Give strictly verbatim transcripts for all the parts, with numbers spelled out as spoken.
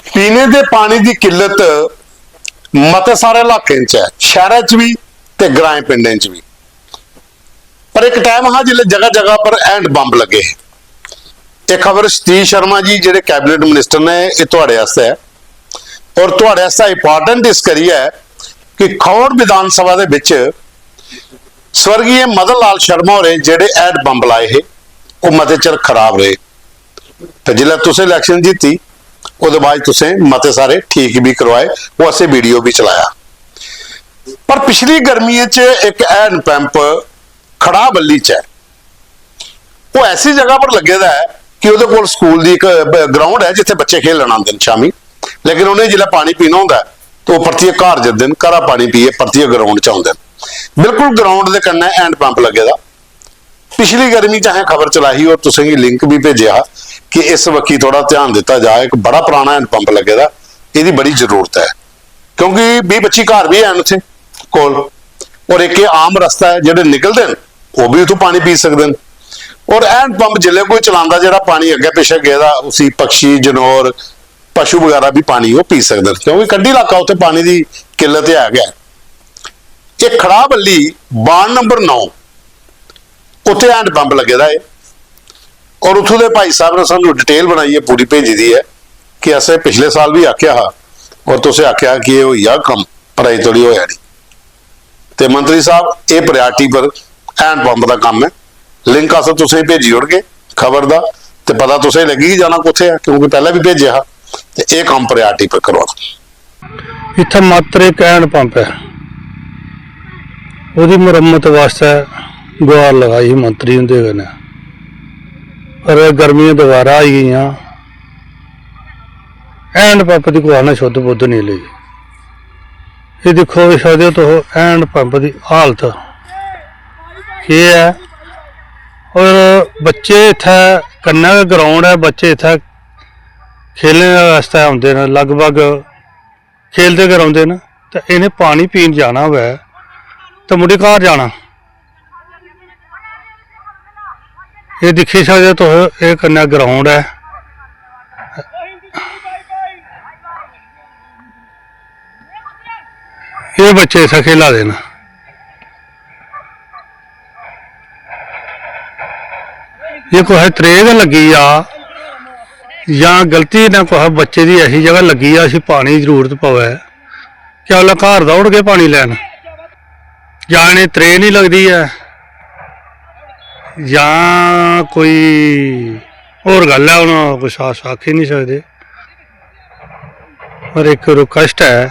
पीने दे पानी दी किल्लत मते सारे इलाकें च ऐ, शैह्रा च बी ते ग्राएं पिंडें च बी। पर इक टाइम हा जिसलै जगह जगह पर हैंड पंप लग्गे हे। एह् खबर सतीश शर्मा जी जेह्ड़े कैबिनेट मिनिस्टर ने, एह् थुआड़े आस्तै ऐ। और थुआड़े आस्तै इंपॉर्टेंट इस करियै ऐ कि खौड़ विधानसभा दे बिच स्वर्गीय मदन लाल शर्मा होरें जेह्ड़े हैंड पंप लाए हे, ओह् मते चिर खराब रेह्। ते जिसलै तुसें इलैक्शन जित्ती, ओह्दे बाद तुसें मते सारे ठीक बी करवाए, ओह् असें वीडियो बी चलाया। पर पिछली गर्मियें च इक हैंड पंप खड़ा बल्ली च ऐ, ओह् ऐसी जगह पर लग्गे दा ऐ कि ओह्दे कोल स्कूल दी इक ब-, ग्राउंड ऐ जित्थै बच्चे खेलन आंदे न शामी, लेकिन उ'नें जिसलै पानी पीना होंदा ऐ ते ओह् परतियै घर जंदे न, घरा पानी पियै परतियै ग्राउंड च औंदे न। बिल्कुल ग्राउंड दे कन्नै हैंड पंप लग्गे दा। पिछली गर्मी च असें खबर चलाई ही और तुसें गी लिंक बी भेजेआ हा कि इस बक्खी थोह्ड़ा ध्यान दित्ता जा। इक बड़ा पराना हैंड पंप लग्गे दा, एह्दी बड़ी जरूरत ऐ, क्योंकि बीह् पच्ची घर बी हैन उत्थै कोल, और इक एह् आम रस्ता ऐ, जेह्ड़े निकलदे न ओह् बी उत्थूं पानी पी सकदे न। और हैंड पंप जिसलै कोई चलांदा, जेह्ड़ा पानी अग्गै पिच्छै गेदा, उसी पक्षी, जनौर, पशु बगैरा बी पानी ओह् पी सकदे न, क्योंकि कंढी इलाका उत्थै पानी दी किल्लत ते है गै। एह् खड़ा बल्ली वार्ड नंबर नौ, उत्थै हैंड पंप लग्गे दा ऐ। और उत्थूं दे भाई साहब ने सानू डिटेल बनाइयै पूरी भेजी दी ऐ कि असें पिछले साल बी आखेआ हा और तुसें आखेआ कि एह् होई जाग कम्म, पर अजें धोड़ी होएआ नेईं। ते मंत्री साहब, एह् प्रायोरिटी पर हैंड पंप दा कम्म ऐ। लिंक अस तुसेंगी भेजी ओड़गे खबर दा, ते पता तुसेंगी लग्गी गै जाना कुत्थै ऐ, क्योंकि पैह्लें बी भेजेआ हा। ते एह् कम्म प्रायोरिटी पर करोआना। इत्थै मात्र इक हैंड पंप ऐ, ओह्दी मरम्मत वास्तै गुहार लगाई ही मंत्री हुंदे कन्नै, पर गर्मियां दोबारा आई गेइयां। हैंड पंप दी कुसै ने शुद्ध बुद्ध नेईं लेई। एह् दिक्खो, दिक्खी सकदे ओ तुस हैंड पंप दी हालत केह् ऐ। और बच्चे इत्थै, कन्नै गै ग्राउंड ऐ, बच्चे इत्थै खेलने आस्तै औंदे न, लगभग खेलदे गै रौंह्दे न। ते इ'नें पानी पीन जाना होऐ ते मुंडे घर जाना। एह् दिक्खी सकदे तुस, एह् कन्नै ग्राउंड ऐ। एह् बच्चे इत्थै खेला दे न। जे कुसै त्रेह् गै लग्गी जा जां गलती नै कुसै बच्चे दी ऐसी जगह लग्गी जा, उसी पानी दी जरूरत पवै, क्या उसलै घर दौड़गे पानी लैन? जां इ'नें त्रेह् निं लगदी ऐ, जां कोई होर गल्ल ऐ, हून कुछ अस आक्खी निं सकदे। पर इक रिक्वेस्ट ऐ,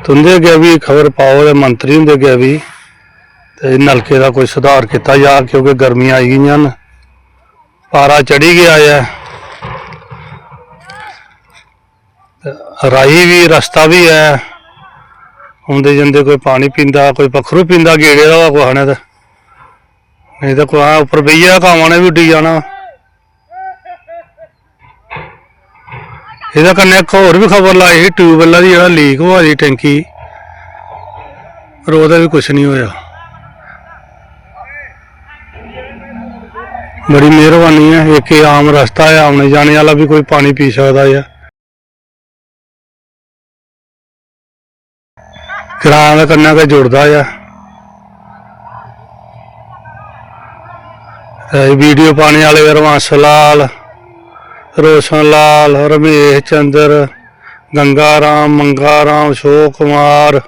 तुं'दे अग्गें बी खबर पाओ ते मंत्री हुंदे अग्गें बी, ते नलके दा कोई सुधार कीता जा, क्योंकि गर्मियां आई गेइयां न, पारा चढ़ी गेआ ऐ। ते राही बी, रस्ता बी ऐ, औंदे जंदे कोई पानी पींदा, कोई पक्खरू पींदा, गेड़े दा होऐ कुसै ने ते, नेईं ते कुसै उप्पर बेहियै कामां ने बी उड्डी जाना। एह्दे कन्नै इक होर बी खबर लाई ही, ट्यूबवैल्ला दी जेह्ड़ा लीक होआ दी टैंकी, पर ओह्दा बी कुछ निं होएआ। बड़ी मेहरबानी ऐ, इक एह् आम रस्ता ऐ, औने जाने आह्ला बी कोई पानी पी सकदा ऐ। ग्रां दे कन्नै गै जुड़दा ऐ। ते वीडियो पाने आह्ले रघुवंश लाल, रोशन लाल, रमेश चंद्र, गंगा राम, मंगा राम, अशोक कुमार,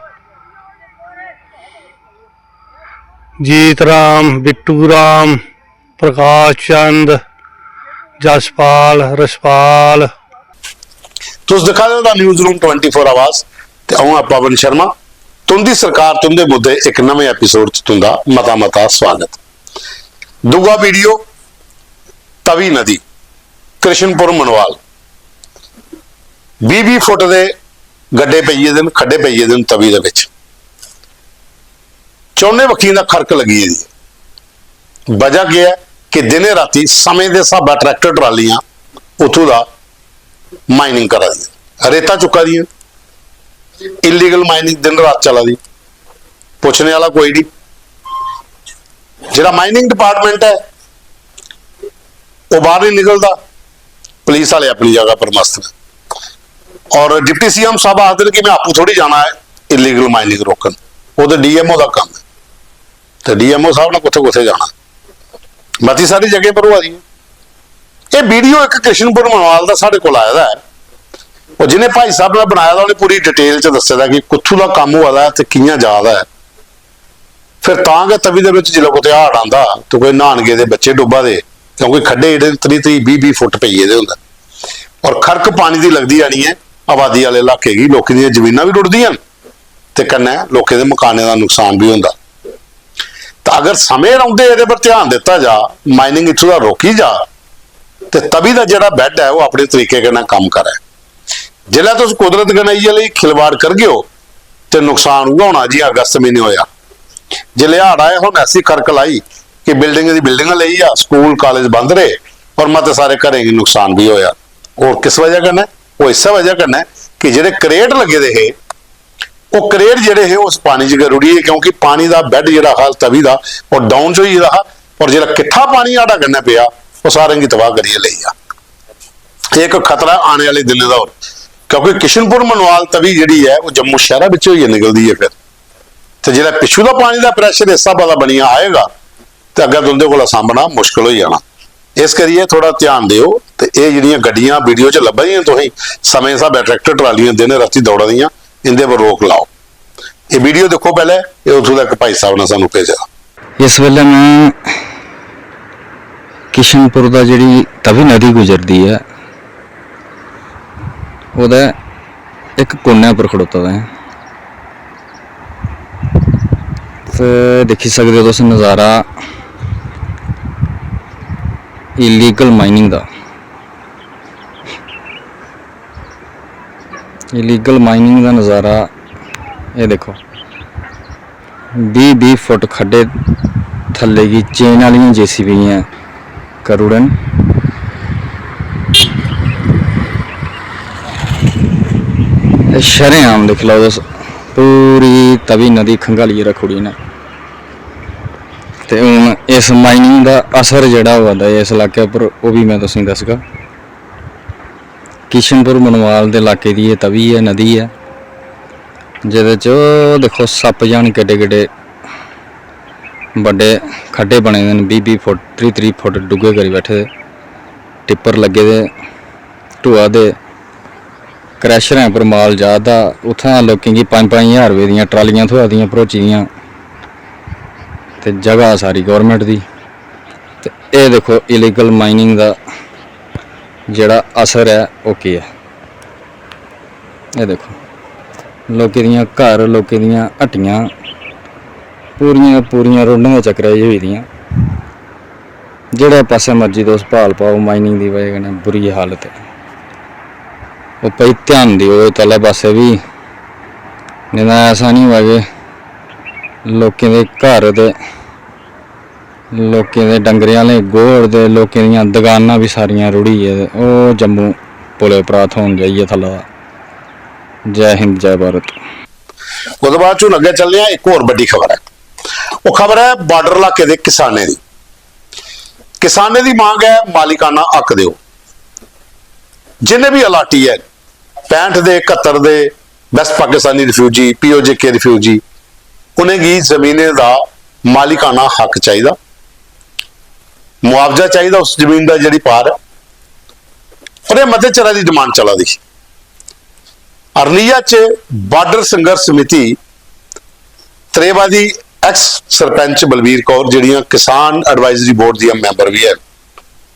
जीत राम, बिट्टू राम, प्रकाश चंद, जसपाल, रसपाल। तुस दिक्खा दे ओ the news room twenty four आवाज ते अ'ऊं आं पवन शर्मा। तुं'दी सरकार, तुं'दे मुद्दे इक नमें एपिसोड च तुं'दा मता मता स्वागत। दूआ वीडियो, तवी नदी, कृष्णपुर मनवाल, बीह् बीह् फुट दे गड्ढे पेई गेदे न, खड्डे पेई गेदे न तवी दे बिच। चौने बक्खियें दा खरक लग्गी गेदी ऐ। बजह केह् ऐ कि दिनें रातीं समें दे स्हाबै ट्रैक्टर ट्रालियां उत्थूं दा माइनिंग करा दियां, रेता चुक्का दियां, इलीगल माइनिंग दिन रात चला दी, पुच्छने आह्ला कोई निं। जेह्ड़ा माइनिंग डिपार्टमेंट ऐ, ओह् बाहर निं निकलदा। पुलिस आह्ले अपनी जगह पर मस्त न। और डिप्टी सीएम साहब आखदे न कि में आपूं थोड़ी जाना ऐ इलीगल माइनिंग रोकन, ओह् ते डीएमओ दा कम्म ऐ। ते डीएमओ साहब ने कुत्थै कुत्थै जाना, मती सारी जगह पर होआ दी ऐ। एह् वीडियो इक कृष्णपुर मनवाल दा साढ़े कोल आए दा ऐ। और जि'नें भाई साहब ने बनाए दा, उ'नें पूरी डिटेल च दस्से दा कि कुत्थूं दा कम्म होआ दा ऐ ते कि'यां जा दा ऐ। फिर तां गै तवी दे बिच जिसलै कुतै हाड़ आंदा ते कोई न्हान गेदे बच्चे डुब्बा दे, क्योंकि खड्डे जेह्ड़े त्रीह् त्रीह् बीह् बीह् फुट पेई गेदे होंदे। और खरक पानी दी लगदी आनी ऐ आबादी आह्ले इलाके गी, लोकें दियां जमीनां बी रुढ़दियां न ते कन्नै लोकें दे मकानें दा नुकसान बी होंदा। ते अगर समें रौंह्दे एह्दे पर ध्यान दित्ता जा, माइनिंग इत्थूं दा रोकी जा, ते तवी दा जेह्ड़ा बैड ऐ, ओह् अपने तरीके कन्नै कम्म करै। जिसलै तुस कुदरत कन्नै इ'यै लेई खिलवाड़ करगे ओ, ते नुकसान उ'ऐ होना जि'यां अगस्त म्हीने होआ। जिसलै हाड़ आए, उ'नें ऐसी खरक लाई कि बिल्डिंग दी बिल्डिंगां लेई गेआ, स्कूल कालेज बंद रेह् और मते सारे घरें गी नुकसान बी होआ। और किस वजह कन्नै? ओह् इस्सै वजह कन्नै कि जेह्ड़े क्रेट लग्गे दे हे, ओह् क्रेट जेह्ड़े हे, उस पानी च गै रुढ़ी गे, क्योंकि पानी दा बैड जेह्ड़ा हा तवी दा, ओह् डाउन च होई गेदा हा। और जेह्ड़ा किट्ठा पानी हाड़ा कन्नै पेआ, ओह् सारें गी तबाह करियै लेई गेआ। एह् इक खतरा आने आह्ले दिनें दा होर, क्योंकि किशनपुर मनवाल तवी जेह्ड़ी ऐ, ओह् जम्मू शैह्रा बिच्च होइयै निकलदी ऐ। फिर ते जेह्ड़ा पिच्छू दा पानी दा प्रैशर इस स्हाबा दा बनियै आएगा, ते अग्गें तुं'दे कोला सामना मुश्कल होई जाना। इस करियै थोह्ड़ा ध्यान देओ ते एह् जेह्ड़ियां गड्डियां वीडियो च लब्भा दियां तुसेंगी, समें स्हाबै ट्रैक्टर ट्रालियां दिन रातीं दौड़ा दियां, इं'दे पर रोक लाओ। एह् वीडियो दिक्खो पैह्लें, एह् उत्थूं दा इक भाई साहब ने सानूं भेजे दा। इस बेल्लै में किशनपुर दा जेह्ड़ी तवी नदी गुजरदी ऐ, ओह्दे इक कोने पर खड़ोता दा ऐ। ते दिक्खी सकदे ओ तुस नज़ारा इलीगल माइनिंग दा। इलीगल माइनिंग दा नज़ारा एह् दिक्खो, बीह् बीह् फुट खड्डे थल्ले गी चेन आह्लियां जेसीबी दियां करी ओड़न। एह् शरेआम दिक्खी लैओ तुस, पूरी तवी नदी खंगालियै रक्खी ओड़ी इ'नें। ते हून इस माइनिंग दा असर जेह्ड़ा होआ दा ऐ इस इलाके उप्पर, ओह् बी में तुसेंगी दस्सगा। किशनपुर मनवाल दे इलाके दी एह् तवी ऐ, नदी ऐ, जेह्दे च ओह् दिक्खो सप्प जन केड्डे केड्डे बड्डे खड्डे बने दे न, बीह् बीह् फुट, त्रीह् त्रीह् फुट डुग्गे करी बैठे दे। टिप्पर लग्गे दे, ढोआ दे, क्रैशरें पर माल जा दा। उत्थां लोकें गी पंज पंज ज्हार रपेऽ दियां ट्रालियां थ्होआ दियां भरोची दियां, ते जगह सारी गौरमैंट दी। ते एह् दिक्खो, इलीगल माइनिंग दा जेह्ड़ा असर ऐ, ओह् केह् ऐ। एह् दिक्खो, लोकें दियां घर, लोकें दियां हट्टियां पूरियां, पूरियां रोडें दे चक्करै च होई दियां। जेह्ड़े पासै मर्जी तुस भाल पाओ, माइनिंग दी बजह कन्नै बुरी हालत ऐ। ओह् भाई, ध्यान देओ इस आह्ले पासै बी, नेईं तां ऐसा निं होऐ कि लोकें दे घर ते लोकें दे डंगरें आह्ले गोड़ ते लोकें दियां दकानां बी सारियां रुढ़ी गे ते ओह् जम्मू पुलै उप्परा थ्होन जाइयै थल्लै दा। जै हिंद, जै भारत। ओह्दे बाद च हून अग्गें चलने आं, इक होर बड्डी खबर ऐ। ओह् खबर ऐ बार्डर इलाके दे किसानें दी। किसानें दी मंग ऐ, मालिकाना हक देओ। जिन्ने बी अलाटी ऐ, पैंह्ठ दे, कत्तर दे, west Pakistani refugee, P O J K refugee, उ'नेंगी जमीनें दा मालिकाना हक चाहिदा, मुआवजा चाहिदा उस जमीन दा जेह्ड़ी पार ऐ। और एह् मते चिरा दी डिमांड चला दी। अरनिया च बार्डर संघर्ष समिति त्रेबा दी एक्स सरपंच बलबीर कौर, जेह्ड़ियां किसान एडवाइजरी बोर्ड दियां मैंबर बी हैन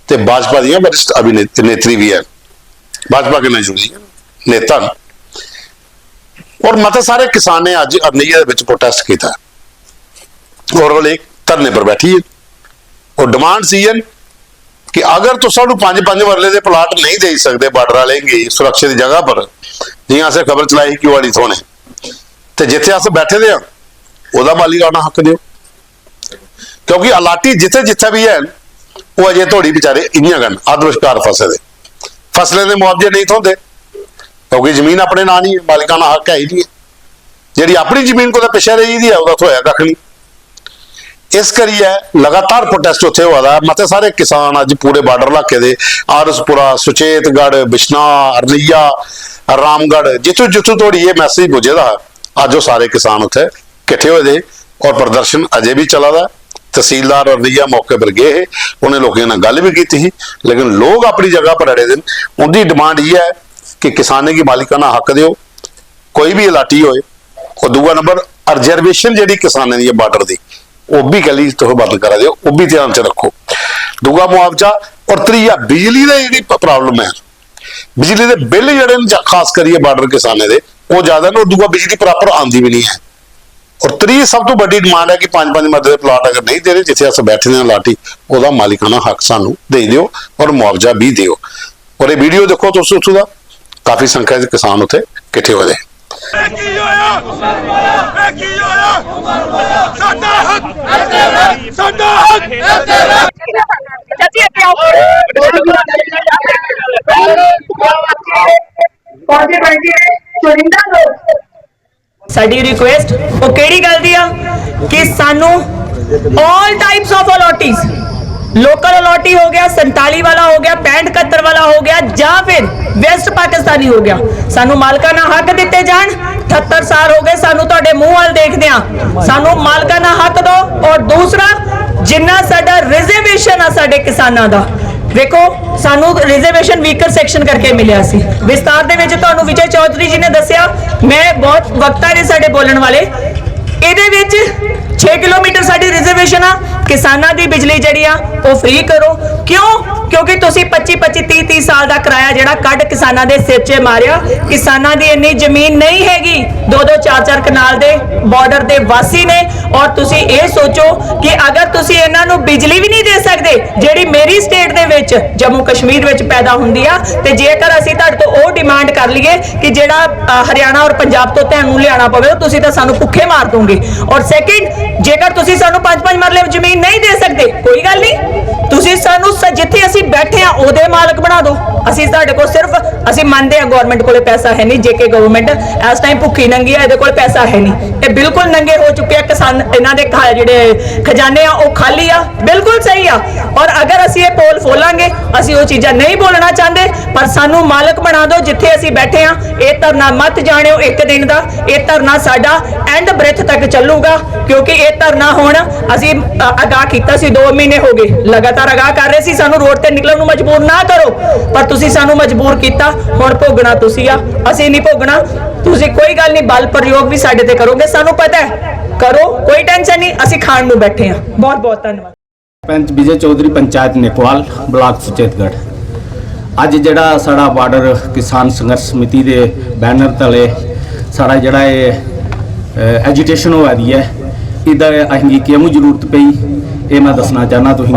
ते भाजपा दियां वरिष्ठ अभिनेत्री बी हैन, भाजपा कन्नै जुड़ी दियां नेता न, और मते सारे किसानें अज्ज अरनिया दे बिच प्रोटेस्ट कीता ऐ और ओह् लोक धरने पर बैठी गे। और डिमांड सी ऐ कि अगर तुस सानू पंज पंज मरले दे प्लाट नेईं देई सकदे बार्डर आह्लें गी सुरक्षित जगह पर, जि'यां असें खबर चलाई ही क्यूआड़ी थ्होने, ते जित्थै अस बैठे दे आं, ओह्दा मालिकाना हक देओ। क्योंकि अलाटी जित्थै जित्थै बी हैन, ओह् अजें धोड़ी बेचारे इ'यां गै न, अद्ध बश्कार फसे दे। फसलें दे मुआवजे नेईं थ्होंदे, क्योंकि जमीन अपने नांऽ निं ऐ, मालिकाना हक है ही निं ऐ। जेह्ड़ी अपनी जमीन कुतै पिच्छें रेही दी ऐ, ओह्दा थ्होएआ कक्ख निं। इस करियै लगातार प्रोटेस्ट उत्थै होआ दा ऐ। मते सारे किसान अज्ज पूरे बार्डर इलाके दे, आरएसपुरा, सुचेतगढ़, बिश्नाह, अरनिया, रामगढ़, जित्थूं जित्थूं धोड़ी एह् मैसेज पुज्जे दा हा, अज्ज ओह् सारे किसान उत्थै किट्ठे होए दे हे और प्रदर्शन अजें बी चला दा ऐ। तहसीलदार अरनिया मौके पर गे हे, उ'नें लोकें कन्नै गल्ल बी कीती ही, लेकिन लोक अपनी जगह पर अड़े दे न। उं'दी डिमांड इ'यै ऐ कि किसानें गी मालिकाना हक देओ, कोई बी अलाटी होए। और दूआ नंबर, रिजर्वेशन जेह्ड़ी किसानें दी ऐ बार्डर दी, ओह् बी गली तुस बंद करा दे ओ, ओह् बी ध्यान च रक्खो। दूआ मुआवजा, और त्रीया बिजली दी जेह्ड़ी प्रॉब्लम ऐ, बिजली दे बिल जेह्ड़े न, खास करियै बार्डर किसानें दे, ओह् ज्यादा न, और दूआ बिजली प्रॉपर आंदी बी नहीं ऐ। और त्री सब तो बड्डी डिमांड ऐ कि पंज पंज मरले दे प्लाट अगर नहीं देने, जित्थै अस बैठे दे आं लाटी, ओह्दा मालिकाना हक सानू देई देओ और मुआवजा बी देओ। और एह् वीडियो दिक्खो तुस, उत्थूं दा काफी संख्या च किसान उत्थै किट्ठे होए दे। ਸਾਡੀ ਰਿਕੁਐਸਟ ਉਹ ਕਿਹੜੀ ਗੱਲ ਦੀ ਆ ਕਿ ਸਾਨੂੰ ਆਲ ਟਾਈਪਸ ਆਫ ਅਲਾਟੀਜ਼, ਲੋਕਲ ਅਲਾਟੀ ਹੋ ਗਿਆ, ਸੰਤਾਲੀ ਵਾਲਾ ਹੋ ਗਿਆ, ਪੈਂਹਠ ਇਕੱਤਰ ਵਾਲਾ ਹੋ ਗਿਆ, ਜਾਂ ਫਿਰ ਵੈਸਟ ਪਾਕਿਸਤਾਨੀ ਹੋ ਗਿਆ, ਸਾਨੂੰ ਮਾਲਕਾਨਾ ਹੱਕ ਦਿੱਤੇ ਜਾਣ। ਅਠੱਤਰ ਸਾਲ ਹੋ ਗਏ ਸਾਨੂੰ ਤੁਹਾਡੇ ਮੂੰਹ ਵੱਲ ਦੇਖਦਿਆਂ। ਸਾਨੂੰ ਮਾਲਕਾਨਾ ਹੱਕ ਦਿਓ। ਔਰ ਦੂਸਰਾ, ਜਿੰਨਾ ਸਾਡਾ ਰਿਜ਼ਰਵੇਸ਼ਨ ਆ ਸਾਡੇ ਕਿਸਾਨਾਂ ਦਾ, ਵੇਖੋ, ਸਾਨੂੰ ਰਿਜ਼ਰਵੇਸ਼ਨ ਵੀਕਰ ਸੈਕਸ਼ਨ ਕਰਕੇ ਮਿਲਿਆ ਸੀ। ਵਿਸਤਾਰ ਦੇ ਵਿੱਚ ਤੁਹਾਨੂੰ ਵਿਜੇ ਚੌਧਰੀ ਜੀ ਨੇ ਦੱਸਿਆ, ਮੈਂ ਬਹੁਤ, ਵਕਤਾ ਨੇ ਸਾਡੇ ਬੋਲਣ ਵਾਲੇ। ਇਹਦੇ ਵਿੱਚ ਛੇ ਕਿਲੋਮੀਟਰ ਸਾਡੀ ਰਿਜ਼ਰਵੇਸ਼ਨ ਆ। ਕਿਸਾਨਾਂ ਦੀ ਬਿਜਲੀ ਜਿਹੜੀ ਆ, ਉਹ ਫ੍ਰੀ ਕਰੋ। ਕਿਉਂ? ਕਿਉਂਕਿ ਤੁਸੀਂ ਪੱਚੀ ਪੱਚੀ, ਤੀਹ ਤੀਹ ਸਾਲ ਦਾ ਕਿਰਾਇਆ ਜਿਹੜਾ ਕੱਢ ਕਿਸਾਨਾਂ ਦੇ ਸਿਰ 'ਚ ਮਾਰਿਆ। ਕਿਸਾਨਾਂ ਦੀ ਇੰਨੀ ਜ਼ਮੀਨ ਨਹੀਂ ਹੈਗੀ, ਦੋ ਦੋ ਚਾਰ ਚਾਰ ਕਨਾਲ ਦੇ ਬਾਰਡਰ ਦੇ ਵਾਸੀ ਨੇ। ਔਰ ਤੁਸੀਂ ਇਹ ਸੋਚੋ ਕਿ ਅਗਰ ਤੁਸੀਂ ਇਹਨਾਂ ਨੂੰ ਬਿਜਲੀ ਵੀ ਨਹੀਂ ਦੇ ਸਕਦੇ, ਜਿਹੜੀ ਮੇਰੀ ਸਟੇਟ ਦੇ ਵਿੱਚ, ਜੰਮੂ ਕਸ਼ਮੀਰ ਵਿੱਚ ਪੈਦਾ ਹੁੰਦੀ ਆ, ਤੇ ਜੇਕਰ ਅਸੀਂ ਤੁਹਾਡੇ ਤੋਂ ਉਹ ਡਿਮਾਂਡ ਕਰ ਲਈਏ ਕਿ ਜਿਹੜਾ, ਅ, ਹਰਿਆਣਾ ਔਰ ਪੰਜਾਬ ਤੋਂ ਤੁਹਾਨੂੰ ਲਿਆਉਣਾ ਪਵੇ, ਤਾਂ ਤੁਸੀਂ ਤਾਂ ਸਾਨੂੰ ਭੁੱਖੇ ਮਾਰ ਦੋਗੇ। ਔਰ ਸੈਕਿੰਡ, ਜੇਕਰ ਤੁਸੀਂ ਸਾਨੂੰ ਪੰਜ ਪੰਜ ਮਰਲੇ ਜ਼ਮੀਨ ਨਹੀਂ ਦੇ ਸਕਦੇ, ਕੋਈ ਗੱਲ ਨਹੀਂ, ਤੁਸੀਂ ਸਾਨੂੰ ਸ-, ਜਿੱਥੇ ਅਸੀਂ ਬੈਠੇ ਆ, ਉਹਦੇ ਮਾਲਕ ਬਣਾ ਦਿਓ। ਅਸੀਂ, ਸਾਡੇ ਕੋਲ ਸਿਰਫ, ਅਸੀਂ ਮੰਨਦੇ ਆ ਗਵਰਨਮੈਂਟ ਕੋਲੇ ਪੈਸਾ ਹੈ ਨਹੀਂ, ਜੇਕੇ ਗਵਰਨਮੈਂਟ ਇਸ ਟਾਈਮ ਭੁੱਖੀ ਨੰਗੀ ਆ, ਇਹਦੇ ਕੋਲ ਪੈਸਾ ਹੈ ਨਹੀਂ, ਇਹ ਬਿਲਕੁਲ ਨੰਗੇ ਹੋ ਚੁੱਕੇ ਆ ਕਿਸਾਨ, ਇਹਨਾਂ ਦੇ ਖਾ-, ਜਿਹੜੇ ਖਜ਼ਾਨੇ ਆ, ਉਹ ਖਾਲੀ ਆ। ਬਿਲਕੁਲ ਸਹੀ ਆ। ਔਰ ਅਗਰ ਅਸੀਂ ਇਹ ਪੋਲ ਖੋਲਾਂਗੇ, ਅਸੀਂ ਉਹ ਚੀਜ਼ਾਂ ਨਹੀਂ ਬੋਲਣਾ ਚਾਹੁੰਦੇ, ਪਰ ਸਾਨੂੰ ਮਾਲਕ ਬਣਾ ਦਿਓ ਜਿੱਥੇ ਅਸੀਂ ਬੈਠੇ ਆ। ਇਹ ਧਰਨਾ ਮਤ ਜਾਣਿਓ ਇੱਕ ਦਿਨ ਦਾ, ਇਹ ਧਰਨਾ ਸਾਡਾ ਐਂਡ ਬ੍ਰੈਥ ਤੱਕ ਚੱਲੂਗਾ। ਕਿਉਂਕਿ ਇਹ ਧਰਨਾ ਹੁਣ ਅਸੀਂ, ਅ, ਅਗਾਹ ਕੀਤਾ ਸੀ, ਦੋ ਮਹੀਨੇ ਹੋ ਗਏ ਲਗਾਤਾਰ ਅਗਾਹ ਕਰ ਰਹੇ ਸੀ, ਸਾਨੂੰ ਰੋਡ ਤੇ ਨਿਕਲਣ ਨੂੰ ਮਜਬੂਰ ਨਾ ਕਰੋ, ਪਰ ਤੁਸੀਂ ਸਾਨੂੰ ਮਜਬੂਰ ਕੀਤਾ। ਹੁਣ ਭੋਗਣਾ ਤੁਸੀਂ ਆ, ਅਸੀਂ ਨਹੀਂ ਭੋਗਣਾ। ਤੁਸੀਂ ਕੋਈ ਗੱਲ ਨਹੀਂ, ਬਲ ਪ੍ਰਯੋਗ ਵੀ ਸਾਡੇ ਤੇ ਕਰੋਗੇ, ਸਾਨੂੰ ਪਤਾ ਹੈ। ਕਰੋ, ਕੋਈ ਟੈਨਸ਼ਨ ਨਹੀਂ, ਅਸੀਂ ਖਾਣ ਨੂੰ ਬੈਠੇ ਆ। ਬਹੁਤ ਬਹੁਤ ਧੰਨਵਾਦ। पंच विजय चौधरी, पंचायत नेकवाल, ब्लॉक सुचेतगढ़। ਅੱਜ ਜਿਹੜਾ ਸਾਡਾ ਬਾਰਡਰ ਕਿਸਾਨ ਸੰਘਰਸ਼ ਸਮਿਤੀ ਦੇ ਬੈਨਰ ਤਲੇ ਸਾਡਾ ਜਿਹੜਾ ਇਹ ਐਜੀਟੇਸ਼ਨ ਹੋਇਆ ਦੀ ਹੈ, ਇਹਦਾ ਅਸੀਂ ਕਿਉਂ ਜ਼ਰੂਰਤ ਪਈ, ਇਹ ਮੈਂ ਦੱਸਣਾ ਚਾਹਨਾ ਤੁਸੀਂ,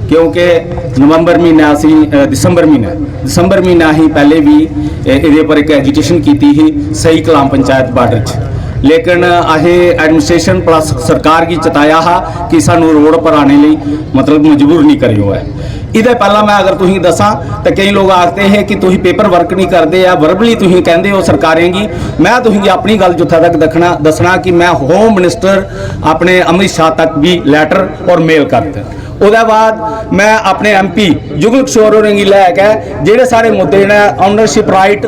ਕਿਉਂਕਿ ਨਵੰਬਰ ਮਹੀਨਾ ਅਸੀਂ, ਅ, ਦਸੰਬਰ ਮਹੀਨਾ, ਦਸੰਬਰ ਮਹੀਨਾ ਅਸੀਂ ਪਹਿਲੇ ਵੀ ਇਹ- ਇਹਦੇ ਉੱਪਰ ਇੱਕ ਐਜੀਟੇਸ਼ਨ ਕੀਤੀ ਸੀ ਸਹੀ ਕਲਾਮ ਪੰਚਾਇਤ ਬਾਰਡਰ 'ਚ। ਲੇਕਿਨ ਅਸੀਂ ਐਡਮਿਨਿਸਟ੍ਰੇਸ਼ਨ ਪਲੱਸ ਸਰਕਾਰ ਕੀ ਚਤਾਇਆ ਹਾ ਕਿ ਸਾਨੂੰ ਰੋਡ ਪਰ ਆਣੇ ਲਈ, ਮਤਲਬ, ਮਜਬੂਰ ਨਹੀਂ ਕਰਿਓ ਹੈ। ਇਹਦੇ ਪਹਿਲਾਂ ਮੈਂ ਅਗਰ ਤੁਸੀਂ ਦੱਸਾਂ ਤਾਂ ਕਈ ਲੋਕ ਆਖਦੇ ਹੈ ਕਿ ਤੁਸੀਂ ਪੇਪਰ ਵਰਕ ਨਹੀਂ ਕਰਦੇ ਆ, ਵਰਬਲੀ ਤੁਸੀਂ ਕਹਿੰਦੇ ਹੋ ਸਰਕਾਰਾਂ ਕੀ। ਮੈਂ ਤੁਸੀਂ ਆਪਣੀ ਗੱਲ ਜਿੱਥੋਂ ਤੱਕ ਦੱਖਣਾ ਦੱਸਣਾ ਕਿ ਮੈਂ ਹੋਮ ਮਿਨਿਸਟਰ ਆਪਣੇ ਅਮਿਤ ਸ਼ਾਹ ਤੱਕ ਵੀ ਲੈਟਰ ਔਰ ਮੇਲ ਕਰ ਦਿੱਤਾ। ਉਹਦੇ ਬਾਅਦ ਮੈਂ ਆਪਣੇ ਐਮਪੀ ਜੁਗਲ ਕਿਸ਼ੋਰ ਹੋਰਾਂ गी ਲੈ ਕੇ ਜਿਹੜੇ ਸਾਰੇ ਮੁੱਦੇ ਨੇ, ਓਨਰਸ਼ਿਪ ਰਾਈਟ,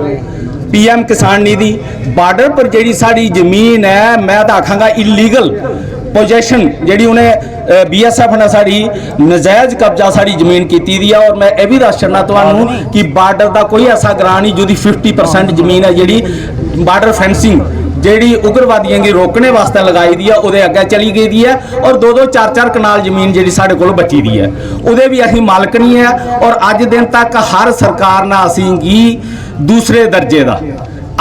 ਪੀਐਮ ਕਿਸਾਨ ਨਿਧੀ, ਬਾਰਡਰ ਪਰ ਜਿਹੜੀ ਸਾਡੀ ਜ਼ਮੀਨ ਹੈ, ਮੈਂ ਤਾਂ ਆਖਾਂਗਾ ਇਲੀਗਲ ਪੋਜੀਸ਼ਨ ਜਿਹੜੀ ਉਹਨੇ, ਬੀਐਸਐਫ ਨੇ ਸਾਡੀ ਨਜਾਇਜ਼ ਕਬਜ਼ਾ ਸਾਡੀ ਜ਼ਮੀਨ ਕੀਤੀ ਦੀ ਆ। ਔਰ ਮੈਂ ਇਹ ਵੀ ਦੱਸ ਛੱਡਣਾ ਤੁਹਾਨੂੰ ਕਿ ਬਾਰਡਰ ਦਾ ਕੋਈ ਐਸਾ ਗ੍ਰਾਂ ਨਹੀਂ ਜਿਹਦੀ ਫਿਫਟੀ ਪਰਸੈਂਟ ਜ਼ਮੀਨ ਹੈ ਜਿਹੜੀ ਬਾਰਡਰ ਫੈਂਸਿੰਗ ਜਿਹੜੀ ਉਗਰਵਾਦੀਆਂ ਦੀ ਰੋਕਣੇ ਵਾਸਤੇ ਲਗਾਈ ਦੀ ਆ, ਉਹਦੇ ਅੱਗੇ ਚਲੀ ਗਈ ਦੀ ਹੈ। ਔਰ ਦੋ ਦੋ ਚਾਰ ਚਾਰ ਕਨਾਲ ਜ਼ਮੀਨ ਜਿਹੜੀ ਸਾਡੇ ਕੋਲ ਬਚੀ ਦੀ ਹੈ, ਉਹਦੇ ਵੀ ਅਸੀਂ ਮਾਲਕ ਨਹੀਂ ਹੈ। ਔਰ ਅੱਜ ਦਿਨ ਤੱਕ ਹਰ ਸਰਕਾਰ ਨਾਲ ਅਸੀਂ ਕੀ ਦੂਸਰੇ ਦਰਜੇ ਦਾ,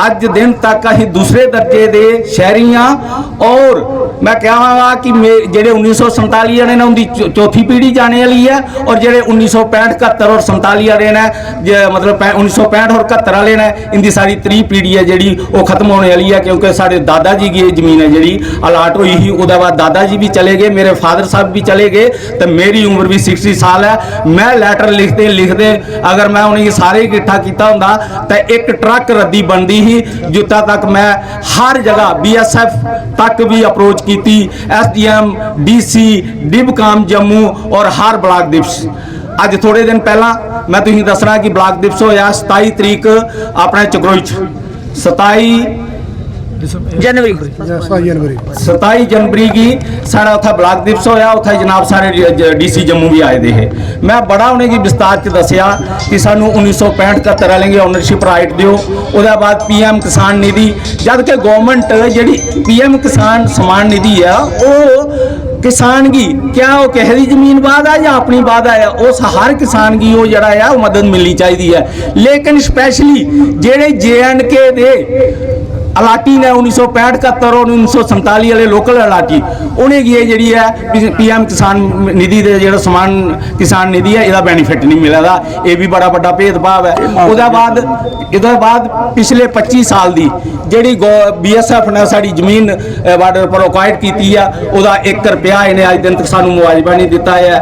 ਅੱਜ ਦਿਨ ਤੱਕ ਅਸੀਂ ਦੂਸਰੇ ਦਰਜੇ ਦੇ ਸ਼ਹਿਰੀ ਹਾਂ। ਔਰ ਮੈਂ ਕਹਾਂਗਾ ਕਿ ਮੇ- ਜਿਹੜੇ ਉੱਨੀ ਸੌ ਸੰਤਾਲੀ ਵਾਲੇ ਨੇ, ਉਹਦੀ ਚੌ- ਚੌਥੀ ਪੀੜ੍ਹੀ ਜਾਣੇ ਵਾਲੀ ਹੈ। ਔਰ ਜਿਹੜੇ ਉੱਨੀ ਸੌ ਪੈਂਹਠ, ਇਕਹੱਤਰ ਔਰ ਸੰਤਾਲੀ ਵਾਲੇ ਨੇ, ਜੇ ਮਤਲਬ ਪੈ- ਉੱਨੀ ਸੌ ਪੈਂਹਠ ਔਰ ਇਕਹੱਤਰ ਵਾਲੇ ਨੇ, ਇਹਦੀ ਸਾਰੀ ਤ੍ਰੀ ਪੀੜ੍ਹੀ ਹੈ ਜਿਹੜੀ, ਉਹ ਖਤਮ ਹੋਣੇ ਵਾਲੀ ਹੈ। ਕਿਉਂਕਿ ਸਾਡੇ ਦਾਦਾ ਜੀ ਦੀ ਇਹ ਜ਼ਮੀਨ ਹੈ ਜਿਹੜੀ ਅਲਾਟ ਹੋਈ ਸੀ, ਉਹਦੇ ਬਾਅਦ ਦਾਦਾ ਜੀ ਵੀ ਚਲੇ ਗਏ, ਮੇਰੇ ਫਾਦਰ ਸਾਹਿਬ ਵੀ ਚਲੇ ਗਏ, ਤੇ ਮੇਰੀ ਉਮਰ ਵੀ ਸਿਕਸਟੀ ਸਾਲ ਹੈ। ਮੈਂ ਲੈਟਰ ਲਿਖਦੇ ਲਿਖਦੇ, ਅਗਰ ਮੈਂ ਉਹਨਾਂ ਨੂੰ ਸਾਰੇ ਇਕੱਠਾ ਕੀਤਾ ਹੁੰਦਾ, ਤਾਂ ਇੱਕ ਟਰੱਕ ਰੱਦੀ ਬਣਦੀ ही। जित्थै तक मैं हर जगह बीएसएफ तक भी अप्रोच कीती, एसडीएम, डीसी, डिबकाम जम्मू और हर ब्लॉक दिवस। अज्ज थोड़े दिन पहला मैं तुसेंगी दस्सना कि ब्लॉक दिवस होया सताई तरीक अपने चक्रोई च, सताई जनवरी। सताई जनवरी। सताई जनवरी गी साढ़ा उत्थै ब्लॉक दिवस होया, उत्थै जनाब साढ़े डीसी जम्मू भी आए दे हे। मैं बड़ा उ'नेंगी विस्तार च दस्सेआ कि सानू उन्नी सौ पैंठ कत्तर आह्लें गी ओनरशिप राइट देओ। ओह्दे बाद पीएम किसान निधि, जद के गौरमेंट जेह्ड़ी पीएम किसान सम्मान निधि ऐ, ओह् किसान गी, क्या ओह् किसे दी जमीन बाह्दा ऐ जां अपनी बाह्दा ऐ, उस हर किसान गी ओह् जेह्ड़ा ऐ ओह् मदद मिलनी चाहिदी ऐ। लेकिन स्पैशली जेह्ड़े जे एंड के दे अलाटी ने उन्नी सौ पैंठ कत्तर और उन्नी सौ संताली आह्ले लोकल अलाटी, उ'नेंगी एह् जेह्ड़ी ऐ पीएम किसान निधि दे जेह्ड़ा सम्मान किसान निधि ऐ, एह्दा बेनिफिट नहीं मिला दा। एह् भी बड़ा बड्डा भेदभाव ऐ। ओह्दे बाद, एह्दे बाद पिछले पच्ची साल दी जेह्ड़ी बीएसएफ ने साढ़ी जमीन बार्डर पर ऑक्यूपाइड कीती ऐ, ओह्दा इक रपेआ इ'नें अज्ज दिन तक सानू मुआवजा नहीं दित्ता ऐ।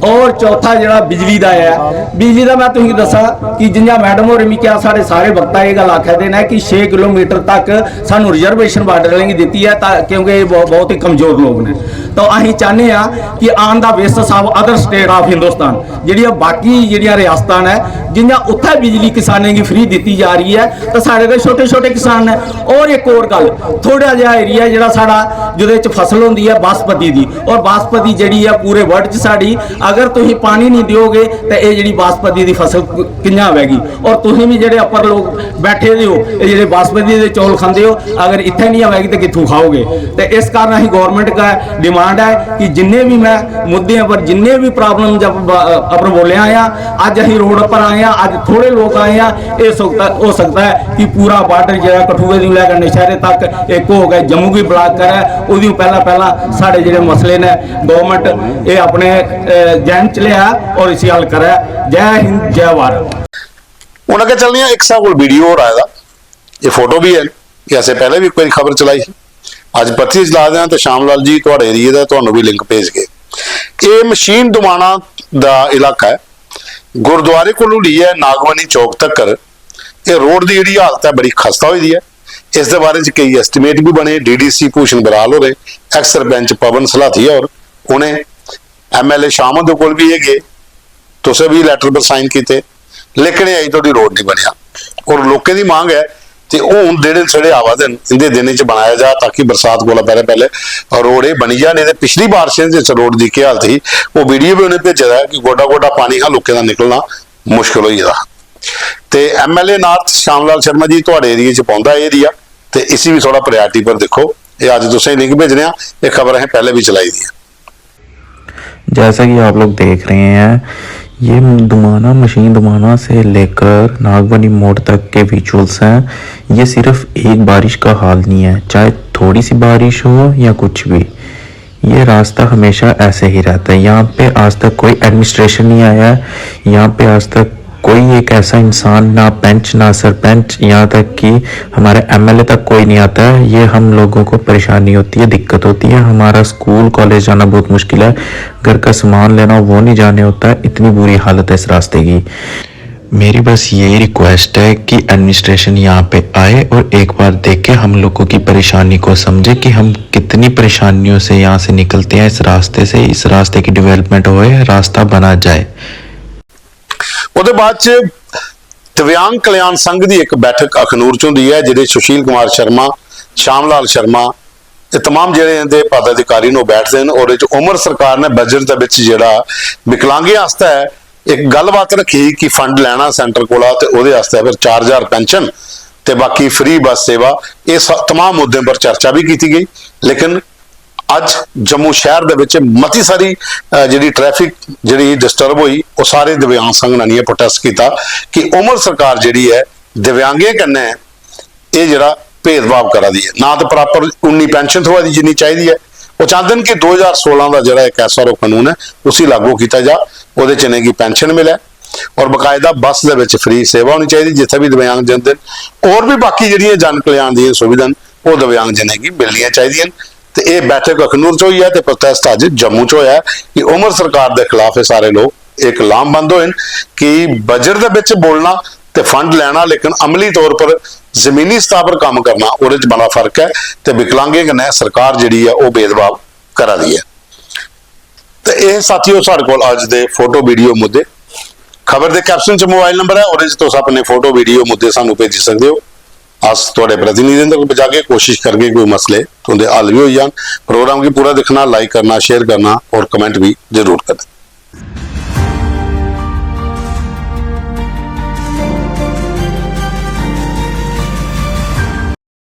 और चौथा जेह्ड़ा बिजली दा ऐ, बिजली दा मैं तुसेंगी दस्सां कि जि'यां मैडम होरें मिगी किहा, साढ़े सारे वक्ता एह् गल्ल आखा दे न कि छे किलोमीटर तक सानू रिजर्वेशन बार्डर आह्लें गी दित्ती ऐ, तां क्योंकि एह् बहु-, बहुत ही कमजोर लोक न। तो असीं चाहने आं कि on the basis of other state of Hindustan, जेह्ड़ियां बाकी जेह्ड़ियां रियासतां न, जि'यां उत्थै बिजली किसानें गी फ्री दित्ती जा रही ऐ, ते साढ़े ते छोटे छोटे किसान न। और इक होर गल्ल, थोड़ा जेहा एरिया जेह्ड़ा साढ़ा, जेह्दे च फसल होंदी ऐ बासपति दी, और बासपति जेह्ड़ी ऐ पूरे वर्ल्ड च साढ़ी, अगर तुसीं पानी नहीं देओगे ते एह् जेह्ड़ी बासपति दी फसल कि'यां आवेगी? और तुसीं भी जेह्ड़े अप्पर लोक बैठे दे हो, एह् जेह्ड़े बासमती दे चौल खंदे हो, अगर इत्थै नहीं आवेगी ते कित्थूं खाओगे? ते इस कारण असीं गौरमेंट का डिमांड है कि जिन्ने भी मैं मुद्दे पर, जिन्ने भी प्रॉब्लम जब ब-, अपर बोले आए हैं, अज्ज असीं रोड पर आए हैं, अज्ज थोड़े लोक आए हैं, ये सकता, हो सकता है कि पूरा बार्डर जेह्ड़ा कठुए दी लेकर नौशहरे तक एक हो गया, जम्मू भी ब्लॉक करे, ओह्दी पैह्ला पैह्ला साढ़े जेह्ड़े मसले ने गौरमेंट ये अपने अ, जहन च लेआ और इसी हल करे। जय हिंद, जय भारत। हून अग्गें चलने आं, इक साढ़े कोल वीडियो होर आए दा, एह् फोटो बी ऐ, एह् असें पैह्लें बी इक बारी खबर चलाई ही, अज्ज परतियै चला दे आं ते श्याम लाल जी थुआढ़े एरिया दा, तुहानू बी लिंक भेजगे। एह् मशीन दुमाना दा इलाका ऐ, गुरुद्वारे कोलू लेइयै नागवानी चौक तक्कर एह् रोड दी जेह्ड़ी हालत ऐ बड़ी खस्ता होई दी ऐ। इस दे बारे च केई एस्टीमेट बी बने, डीडीसी भूषण बराल होरें, एक्स सरपंच पवन सलाथिया होर, उ'नें एमएलए शाम हुंदे कोल बी एह् गे, तुसें बी लैटर पर साइन कीते, लेकिन एह् अजें धोड़ी रोड निं बनेआ। और लोकें दी मंग ऐ ते हून जेह्ड़े थोह्ड़े आवा दे न, इं'दे दिनें च बनाया जा ताकि बरसात कोला पैह्लें पैह्लें रोड एह् बनी जा, नेईं ते पिछली बारिशें च रोड दी केह् हालत ही, ओह् वीडियो बी उ'नें भेजे दा ऐ कि गोड्डा गोड्डा पानी हा, लोकें दा निकलना मुश्कल होई गेदा हा। ते एमएलए नार्थ श्याम लाल शर्मा जी थुआढ़े एरिया च पौंदा एह् एरिया, ते इसी बी थोह्ड़ा प्रायोरिटी पर दिक्खो। एह् अज्ज तुसें लिंक भेजने आं, एह् खबर असें पैह्लें बी चलाई दी ऐ। जैसा कि आप लोग देख रहे हैं, ये दुमाना, मशीन दुमाना से लेकर नागवानी मोड़ तक के विजुअल्स हैं। ये सिर्फ एक बारिश का हाल नहीं है, चाहे थोड़ी सी बारिश हो या कुछ भी, ये रास्ता हमेशा ऐसे ही रहता है। यहाँ पे आज तक कोई एडमिनिस्ट्रेशन नहीं आया है, यहाँ पे आज तक कोई एक ऐसा इंसान, ना पंच ना सरपंच, यहाँ तक कि हमारा एमएलए तक कोई नहीं आता है। ये हम लोगों को परेशानी होती है, दिक्कत होती है। हमारा स्कूल कॉलेज जाना बहुत मुश्किल है, घर का सामान लेना वो नहीं जाने होता है। इतनी बुरी हालत है इस रास्ते की। मेरी बस यही रिक्वेस्ट है कि एडमिनिस्ट्रेशन यहाँ पे आए और एक बार देखे, हम लोगों की परेशानी को समझे कि हम कितनी परेशानियों से यहाँ से निकलते हैं इस रास्ते से। इस रास्ते की डेवलपमेंट होए, रास्ता बना जाए। ओह्दे बाद च दिव्यांग कल्याण संघ दी इक बैठक अखनूर च होंदी ऐ, जेह्दे सुशील कुमार शर्मा, श्याम लाल शर्मा, एह् तमाम जेह्ड़े इं'दे पदाधिकारी न, ओह् बैठदे न। ओह्दे च उमर सरकार ने बजट दे बिच जेह्ड़ा विकलांगें आस्तै इक गल्लबात रक्खी कि फंड लैना सेंटर कोला ते ओह्दे आस्तै फिर चार ज्हार पेंशन ते बाकी फ्री बस सेवा, एह् स-, तमाम मुद्दें पर चर्चा बी कीती गेई। लेकिन अज्ज जम्मू शैह्र दे बिच मती सारी, अ, जेह्ड़ी ट्रैफिक जेह्ड़ी डिस्टर्ब होई, ओह् सारे दिव्यांग संघ ने आनियै प्रोटेस्ट कीता कि उमर सरकार जेह्ड़ी ऐ दिव्यांगें कन्नै एह् जेह्ड़ा भेदभाव करा दी ऐ, ना ते प्रापर उन्नी पेंशन थ्होआ दी जिन्नी चाहिदी ऐ। ओह् चांह्दे न कि दो ज्हार सोलां दा जेह्ड़ा इक ऐसा कनून ऐ, उसी लागू कीता जा, ओह्दे च इ'नेंगी पेंशन मिलै और बकायदा बस दे बिच फ्री सेवा होनी चाहिदी जित्थै बी दिव्यांग जंदे न। होर बी बाकी जेह्ड़ियां जन कल्याण दियां सुविधां न, ओह् दिव्यांग जनें गी मिलनियां चाहिदियां न। ते एह् बैठक अखनूर च होई ऐ ते प्रोटेस्ट अज्ज जम्मू च होआ ऐ कि उमर सरकार दे खिलाफ एह् सारे लोक इक लामबंद होए न कि बजट दे बिच बोलना ते फंड लैना, लेकिन अमली तौर पर जमीनी सतह पर कम्म करना, ओह्दे च बड़ा फर्क ऐ। ते विकलांगें कन्नै सरकार जेह्ड़ी ऐ, ओह् भेदभाव करा दी ऐ। ते एह्, साथियो, साढ़े कोल अज्ज दे फोटो वीडियो मुद्दे। खबर दे कैप्शन च मोबाइल नंबर ऐ, ओह्दे च तुस अपने फोटो वीडियो मुद्दे सानू भेजी सकदे ओ। अस थुआढ़े प्रतिनिधियें तक पजागे, कोशिश करगे कोई मसले तुं'दे हल बी होई जान। प्रोग्राम गी पूरा दिक्खना, लाइक करना, शेयर करना और कमेंट बी जरूर करना।